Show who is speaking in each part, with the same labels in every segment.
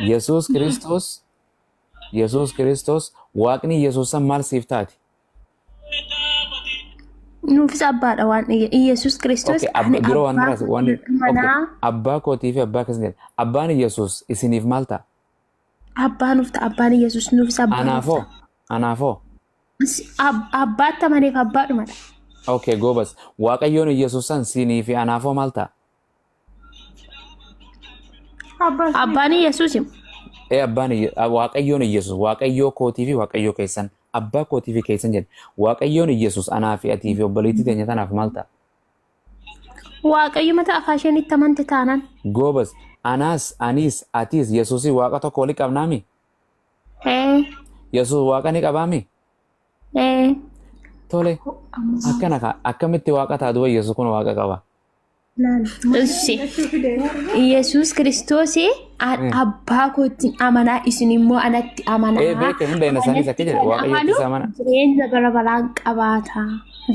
Speaker 1: Yesuus Kiristoos Yesuus Kiristoos Waaqni Yesuus san maal siif taati?
Speaker 2: Nuufis abbaadha waan Yesuus Kiristoos
Speaker 1: Okay,
Speaker 2: ani
Speaker 1: dura waan
Speaker 2: abbaa
Speaker 1: duraas waan
Speaker 2: kootiin
Speaker 1: okay,
Speaker 2: amanaa
Speaker 1: abbaa kootii fi abbaa keessan jedha. Abbaan Yesuus isiniif maal ta'a?
Speaker 2: abbaa nuuf ta'a abbaan Yesuus nuufis abbaa nuuf
Speaker 1: Anaafoo
Speaker 2: ta'a.
Speaker 1: anaafoo.
Speaker 2: Abbaatti amaneef abbaadhumadha.
Speaker 1: Okay, goobas. Waaqayyoon Yesuus san siinii fi anaafoo maal ta'a?
Speaker 2: Abbaan Yesuus
Speaker 1: Ee abbaan Waaqayyoon Yesuus Waaqayyoo kootii fi Waaqayyoo keessan abbaa kootii fi keessan jedhe. Waaqayyoon Yesuus anaa fi atii fi obboleettii teenya tanaaf maal ta'a?
Speaker 2: Waaqayyo mata afaa isheen itti amante taanaan.
Speaker 1: Goobas anaas aniis atiis Yesuusii Waaqa tokko wali qabnaami?
Speaker 2: Ee
Speaker 1: Yesuus Waaqa ni qabaami?
Speaker 2: ee.
Speaker 1: Tole akkana kaa akkamitti Waaqa ta'a duba Yesuus kun Waaqa qaba?
Speaker 2: Issi. Yesuus Kiristoos abbaa kootti amanaa isin immoo anatti amanaa.
Speaker 1: Ee beeke hin beekna sanis akka
Speaker 2: Anatti
Speaker 1: jedhe
Speaker 2: kan
Speaker 1: Waaqayyotti
Speaker 2: amanu
Speaker 1: isa amana.
Speaker 2: jireenya bara baraan qabaata.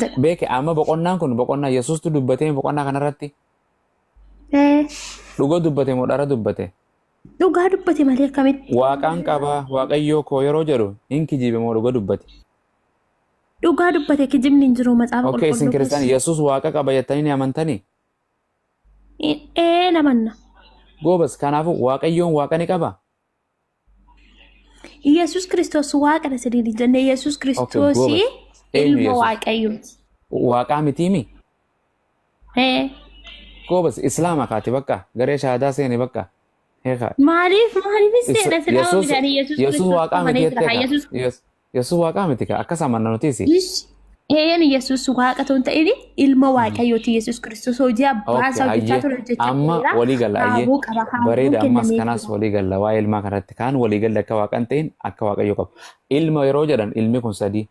Speaker 2: jedha.
Speaker 1: Beeke amma boqonnaan kun boqonnaa Yesuustu dubbatee boqonnaa kanarratti
Speaker 2: Ee,
Speaker 1: dhuga dubbate moo dhara dubbate?
Speaker 2: Dhugaa dubbate malee akkamitti?
Speaker 1: Waaqaan qabaa Waaqayyoo koo yeroo jedhu hin kijibe moo dhuga dubbate?
Speaker 2: Dhugaa dubbate kijibni hin jiru macaafa
Speaker 1: Okay, isin
Speaker 2: qulqulluu
Speaker 1: kiristaan
Speaker 2: keessa.
Speaker 1: Yesuus Waaqa qaba jettanii ni amantanii?
Speaker 2: Ee namanna.
Speaker 1: Goobas kanaafuu Waaqayyoon Waaqa ni qaba?
Speaker 2: Yesuus Kiristoos Waaqadha isiniin hin jenne Yesuus
Speaker 1: Okay,
Speaker 2: Kiristoos
Speaker 1: goobas. Eenyu
Speaker 2: ilma
Speaker 1: Yesuus?
Speaker 2: Waaqayyooti.
Speaker 1: Waaqaa mitiimi?
Speaker 2: Ee
Speaker 1: Goobas Islaama kaati bakka garee shahaadaa seeni bakka. Heekaa.
Speaker 2: maaliif maaliif seena islaama
Speaker 1: Yesuus
Speaker 2: miti Yesuus
Speaker 1: Yesuus
Speaker 2: Kiristoos
Speaker 1: Waaqaa miti
Speaker 2: amanee jira
Speaker 1: jettee
Speaker 2: haa
Speaker 1: kaa.
Speaker 2: Yesuus
Speaker 1: Yesuus Waaqaa miti kaa akkas amanna nutiisi.
Speaker 2: Eeyyan Yesuus waaqa otoo hin ta'in ilma Waaqayyooti Yesuus Kiristoos hojii abbaa
Speaker 1: Okay,
Speaker 2: isaa hojjechaa
Speaker 1: hayyee
Speaker 2: ture hojjechaa
Speaker 1: amma
Speaker 2: tureera.
Speaker 1: walii galla hayyee
Speaker 2: Haaboo qaba haaboon
Speaker 1: bareeda ammas
Speaker 2: kennameef
Speaker 1: kanaas
Speaker 2: jira.
Speaker 1: walii galla waa'ee ilmaa kanarratti kaan walii galle akka waaqan ta'in akka waaqayyo qabu. Ilma yeroo jedhan ilmi kun sadii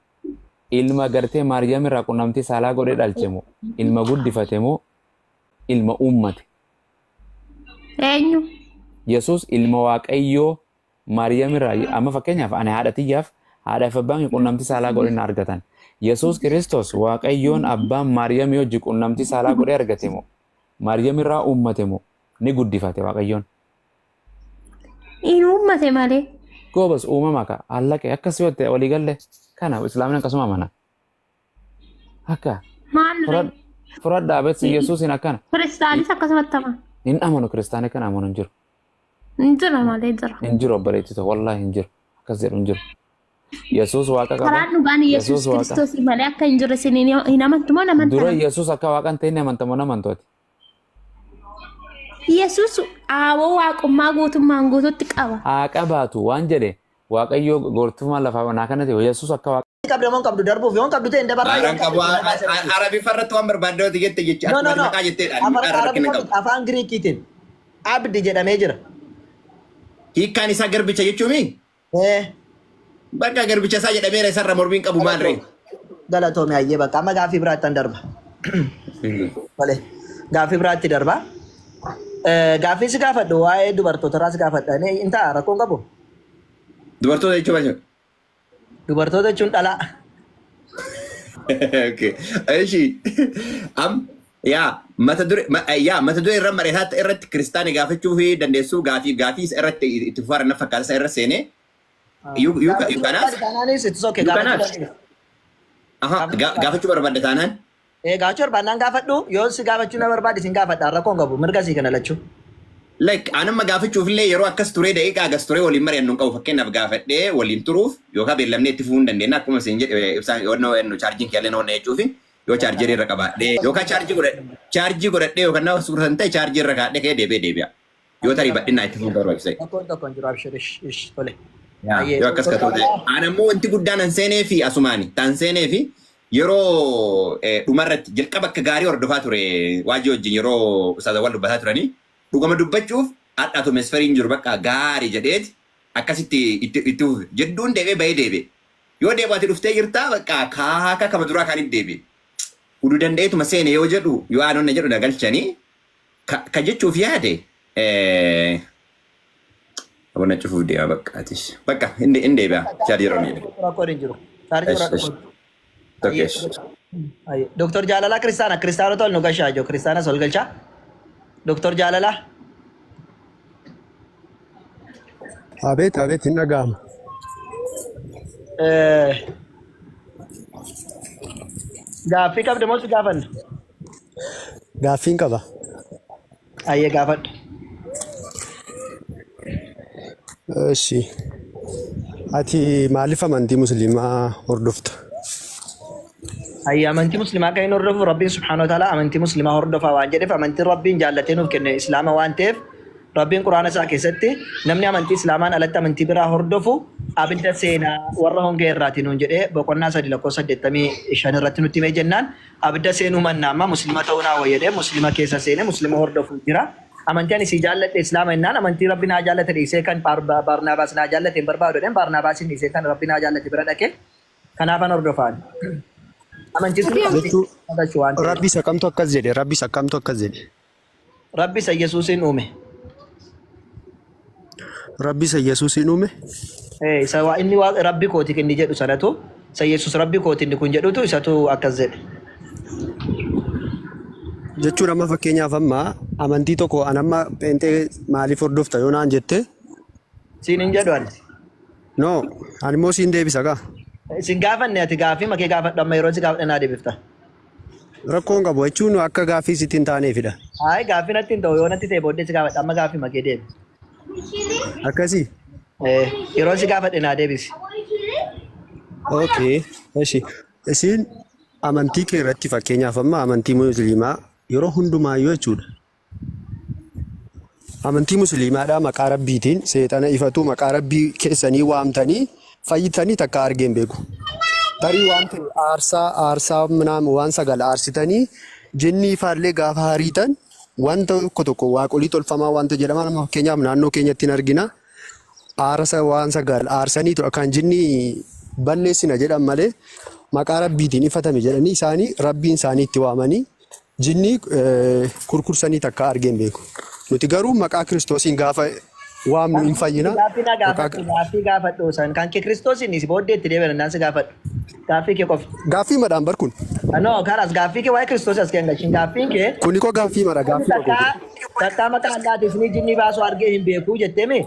Speaker 1: ilma gartee Maariyaam irraa qunnamtii saalaa godhee dhalche moo ilma guddifate moo ilma uummate.
Speaker 2: Eenyu?
Speaker 1: Yesuus ilma waaqayyoo Maariyaam irraa amma fakkeenyaaf ani haadha tiyyaaf haadha fi abbaan qunnamtii saalaa godhee na argatan. Yesuus Kiristoos Waaqayyoon abbaan Maariyaamii wajji qunnamtii saalaa godhee argate moo Maariyaam irraa uummate moo ni guddifate Waaqayyoon.
Speaker 2: In uummate malee.
Speaker 1: Goobas uumama ka allaqe akkas yoo ta'e walii galle kana islaamni akkasuma amana. Akka
Speaker 2: Maal ree?
Speaker 1: fudhadhaa beeksi Yesuusin akkana
Speaker 2: Kiristaanis akkasumatti amana.
Speaker 1: hin amanu kiristaanii kana amanu hin jiru.
Speaker 2: Hin jira malee jira.
Speaker 1: Hin jiru obboleettii too wallaahi hin jiru. Akkas jedhu hin jiru. Yesuus waaqa qaba.
Speaker 2: Karaan dhugaan Yesuus
Speaker 1: Yesuus waaqa.
Speaker 2: Kiristoos malee akka hin jirre isin hin amantu moo hin
Speaker 1: Dura
Speaker 2: amantan?
Speaker 1: Yesuus akka waaqa hin ta'in amantamoo hin amantu ati?
Speaker 2: Yesuus aaboo waaqummaa guutummaan guututti qaba.
Speaker 1: Haa qabaatu waan jedhe Waaqayyoo goortummaa lafaa naa kana ta'e Yesuus akka waaqa
Speaker 3: qabda moo hin qabdu darbuuf yoo hin qabdu ta'e hin dabarraa yoo
Speaker 4: Haaraan
Speaker 3: hin qabdu
Speaker 4: qabu
Speaker 3: ta'e nagaa sirriitti.
Speaker 4: Arabiffaa irratti waan barbaadde jette jecha
Speaker 3: No, no,
Speaker 4: akkuma
Speaker 3: no.
Speaker 4: maqaa jetteedha.
Speaker 3: Afaan
Speaker 4: Maqaa irra rakkina
Speaker 3: Arabiffaa
Speaker 4: qabu.
Speaker 3: miti, afaan Giriikiitiin abdi jedhamee jira.
Speaker 4: Hiikkaan isaa garbicha jechuumi?
Speaker 3: Eh,
Speaker 4: Bakka garbicha isaa jedhameera isarra mormiin qabu maal ree?
Speaker 3: galatoomi hayyee bakka amma gaaffii biraatti an darba. Tole, gaaffii biraatti darba. Eh, gaaffii si gaafadhu waa'ee dubartootarraa si gaafadha. Ni hin ta'a rakkoon qabu.
Speaker 4: Dubartoota jechuun maal jechuudha?
Speaker 3: Dubartoota jechuun dhalaa.
Speaker 4: Okay. Eshi. Am yaa mata dure yaa mata dure irra mari'ataa irratti kiristaani gaafachuu fi dandeessuu gaafii gaafii isa irratti itti fufaara na fakkaata isa irra seenee you you you
Speaker 3: Gaafachuu
Speaker 4: can ask
Speaker 3: barbaade taanaanis it's okay
Speaker 4: you can
Speaker 3: gaafachuu
Speaker 4: ask
Speaker 3: dandeessa.
Speaker 4: aha
Speaker 3: Gaafachuu barbaade.
Speaker 4: gaafachuu barbaadda taanaan
Speaker 3: Ee gaafachuu barbaadnaan gaafadhu yoo si gaafachuu na barbaade sin gaafadha rakkoon qabu mirga sii kana lachuu.
Speaker 4: Like anamma gaafachuuf illee yeroo akkas turee daqiiqaa agas turee waliin mari'annu hin qabu fakkeenyaaf gaafadhee waliin turuuf yookaan beellamnee itti fufuu hin dandeenya akkuma isin jedhe ibsaan yoo nu chaarjiin kiyallee na jechuufi yoo chaarjerii irra qabaadhee yookaan chaarjii godhadhee chaarjii godhadhee yookaan nama suuratan ta'e chaarjii irra kaadhee ka'ee deebi'ee deebi'a yoo tarii bal'inaa itti fufuu barbaachisa.
Speaker 3: Rakkoon tokko hin jiru abshir ish ish tole.
Speaker 4: Yaa,
Speaker 3: Ayyee
Speaker 4: yoo akkas
Speaker 3: doktor
Speaker 4: katoo ta'e.
Speaker 3: Jaalalaa.
Speaker 4: An ammoo wanti guddaan an seenee fi asumaani tan seenee fi yeroo dhumarratti jalqaba akka gaarii hordofaa ture waajii wajjin yeroo ustaazawwan dubbataa turanii dhugama dubbachuuf hadha atmosferiin jiru bakka gaarii jedheeti akkasitti itti itti fufe jedduun deebi'ee bahee deebi'e. Yoo deebi'u ati dhuftee jirtaa bakka kaaka kama duraa kaanitti deebi'e. Udu danda'eetuma seene yoo jedhu yoo aanonna jedhu na galchanii ka ka jechuuf yaade abona cufuuf deema bakka atis. Bakka hin deebi'a chaarjii yeroo ni jedhe.
Speaker 3: Rakkoon hin jiru. Chaarjii
Speaker 4: Esh
Speaker 3: fudhadhu
Speaker 4: esh
Speaker 3: kottu.
Speaker 4: tokko
Speaker 3: Ayyee.
Speaker 4: esh.
Speaker 3: Ayyee. Doktor Jaalalaa Kiristaana Kiristaanota ol nu gashaa jiru Kiristaanas ol galchaa. Doktor Jaalalaa.
Speaker 5: Abeet abeet hin dhaga'ama.
Speaker 3: Gaaffii qabda moo si gaafanna?
Speaker 5: Gaaffiin qaba.
Speaker 3: Ayyee gaafadhu.
Speaker 5: Eshi. Ati maaliif amantii musliimaa hordofta?
Speaker 3: Ayyee amantii musliimaa kan inni hordofu Rabbiin subhaanahu wa ta'ala amantii musliimaa hordofaa waan jedheef amantiin Rabbiin jaallatee nuuf kenne Islaama waan ta'eef Rabbiin Qur'aana isaa keessatti namni amantii Islaamaan alatti amantii biraa hordofu abidda seenaa warra hongee irraati nuun jedhee boqonnaa 3 lakkoofsa 85 irratti nutti himee jennaan abidda seenuu mannaa amma muslima ta'uu naa wayya jedhee muslima keessa seenee muslima hordofuu jira. Amantii ani sii jaalladhe Islaama jennaan amantii Rabbi naa jaallate dhiisee kan Baarnaabaas naa jaallate hin barbaadu jedheen Baarnaabaasiin dhiisee kan Rabbi naa jaallate bira dhaqe kanaafan hordofa ani. Amantii sun amantii
Speaker 5: Jechuu
Speaker 3: galchu waan ta'eef.
Speaker 5: Rabbi isa kamtu akkas jedhe? Rabbi isa kamtu akkas jedhe?
Speaker 3: Rabbi isa Yesuusiin uume.
Speaker 5: Rabbi isa Yesuusiin uume?
Speaker 3: Eh, isa waa inni waa Rabbi kooti inni jedhu sanatu isa Yesuus Rabbi kooti inni kun jedhutu isatu akkas jedhe.
Speaker 5: Jechuun amma fakkeenyaaf amma amantii tokko an amma pheenxee maaliif hordofta yoo naan jette
Speaker 3: Siin hin jedhu ani.
Speaker 5: no ani immoo siin deebisa kaa.
Speaker 3: Sin gaafanne ati gaaffii makee gaafadhu amma yeroo si gaafadhe naa deebifta.
Speaker 5: Rakkoo hin qabu jechuun akka gaaffii sitti hin taaneefidha.
Speaker 3: Hayi gaaffii natti hin ta'u yoo natti ta'e booddee si gaafadha amma gaaffii makee deebi.
Speaker 5: Akkasii?
Speaker 3: Eh, yeroo si gaafadhe naa deebisi.
Speaker 5: Okay. Eshi. Isiin amantii kee irratti fakkeenyaaf amma amantii musliimaa yeroo hundumaayyuu jechuudha. Amantii musliimaadhaa maqaa rabbiitiin seexana ifatu maqaa rabbii keessanii waamtanii fayyitanii takka argee hin beeku. Tarii waan ta'e aarsaa aarsaa minaamu waan sagal aarsitanii jinnii ifaallee gaafa hariitan wanta tokko tokko waaqolii tolfamaa wanta jedhaman amma fakkeenyaaf naannoo keenyatti hin argina. Aarsa waan sagal aarsaniitu kan jinnii balleessina jedhan malee maqaa rabbiitiin ifatame jedhanii isaanii rabbiin isaanii itti waamanii Jinnii kurkursanii takkaa argee hin beeku. Nuti garuu maqaa Kiristoosiin gaafa waamnu hin fayyina.
Speaker 3: Gaaffii na
Speaker 5: Maqaa
Speaker 3: gaafadhu, gaaffii gaafadhu san kan kee Kiristoosiin si booddee itti deebi'an naan si gaafadhu. Gaaffii kee qofa.
Speaker 5: Gaaffii madhaan bar kun.
Speaker 3: No, kanas gaaffii kee waa'ee Kiristoos as kee hin galchin. Gaaffiin kee
Speaker 5: Kuni koo gaaffii madha gaaffii koo
Speaker 3: takkaa takkaa maqaa Allaati isinii jinnii baasuu argee hin beeku jettee mee?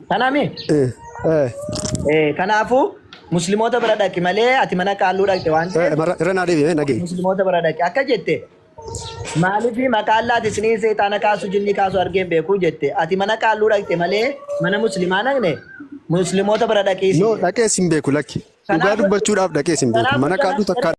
Speaker 3: Kanaami?
Speaker 5: Eh, eh,
Speaker 3: Kanaafuu musliimoota bira dhaqi malee ati mana qaalluu dhaqxe waan ta'eef
Speaker 5: Irra naa deebi'e nagee.
Speaker 3: musliimoota bira dhaqi akka jette maaliif maqaa Allaati isinii seexaana kaasu jinnii kaasu argee hin beeku jette ati mana qaalluu dhaqxe malee mana musliimaa dhaqne musliimoota bira dhaqii
Speaker 5: No
Speaker 3: siin
Speaker 5: dhaqees hin beeku lakki. Dhugaa
Speaker 3: Kanaafuu
Speaker 5: dubbachuudhaaf dhaqees hin beeku.
Speaker 3: kanaafuu
Speaker 5: Mana qaalluu takkaa